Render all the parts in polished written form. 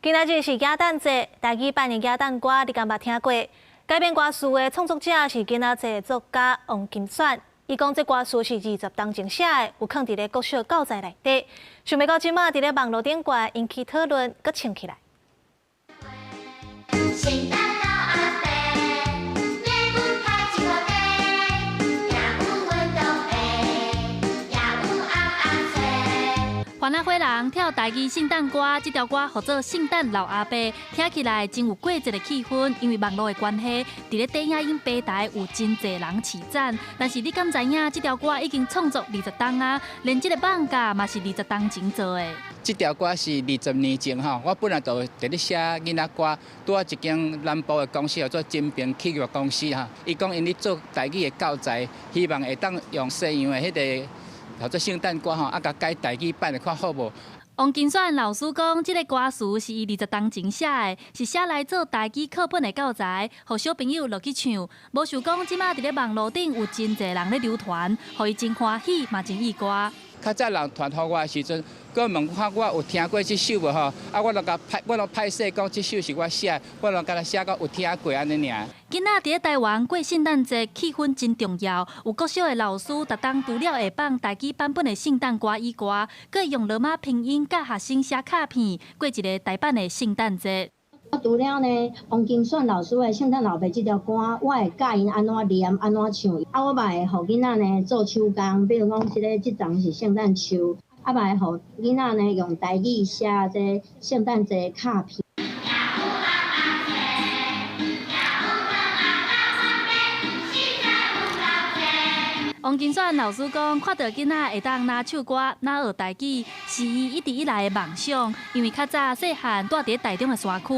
今仔日是耶誕節，台語版的耶誕歌你敢捌聽過？改編歌詞的創作者是囡仔冊作家王金選。伊講這歌詞是20冬前寫的，有囥佇咧國小教材內底。想袂到這馬佇咧網路頂懸引起討論，閣唱起來。聖誕老阿伯，禮物派一箍塊，也有運動鞋，也有尪仔冊。番仔火人跳台語聖誕歌，這條歌號做《聖誕老阿伯》，聽起來真有過節的氣氛。因為網路的關係，佇咧短影音平台有真濟人揤讚。但是你敢知影，這條歌已經創作20冬啊，連這個網架嘛是二十冬前做的。這條歌是20年前吼，我本來就佇咧寫囡仔歌，拄仔一間南部的公司叫做金平企業公司吼，伊講𪜶咧做台語的教材，希望會當用西洋的彼個叫做聖誕歌吼，啊，共改台語版的看好無？王金選老師講，這個歌詞是伊二十冬前寫的，是寫來做台語課本的教材，予小朋友落去唱。無想講，這馬佇咧網路頂有真濟人咧流傳，予伊真歡喜，嘛真意外。較早人傳予我的時陣，閣問看我有聽過這首無吼？啊，我攏共歹，我攏歹勢講這首是我寫，我攏敢若寫講有聽過按呢爾。囡仔佇咧台灣過聖誕節，氣氛真重要。有國小的老師，逐冬除了會放台語版本的聖誕歌以外，閣會用羅馬拼音教學生寫卡片，過一个台版的聖誕節。除了呢，王金選老師的《聖誕老伯》這條歌，我會教𪜶按怎念、按怎唱。啊，我嘛會予囡仔呢做手工，比如講這个這叢是聖誕樹，啊嘛會予囡仔呢用台語寫這聖誕節卡片。也有尪仔冊，也有崁仔甲實在有夠濟。王金選老師講，看到囡仔會當若唱歌、若學台語，是伊一直以來的夢想。因為較早細漢蹛佇台中的山區，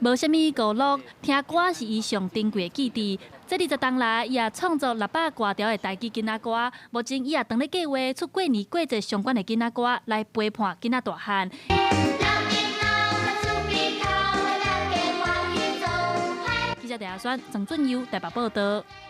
無啥物娛樂，聽歌是伊上珍貴的記憶。這20冬來，伊也創作600外條的台語囡仔歌。目前，伊也當咧計劃出過年過節相關的囡仔歌，來陪伴囡仔大漢。老囡仔較趣味頭，大家歡喜做伙。記者鄭阿選、鄭俊佑台北報道。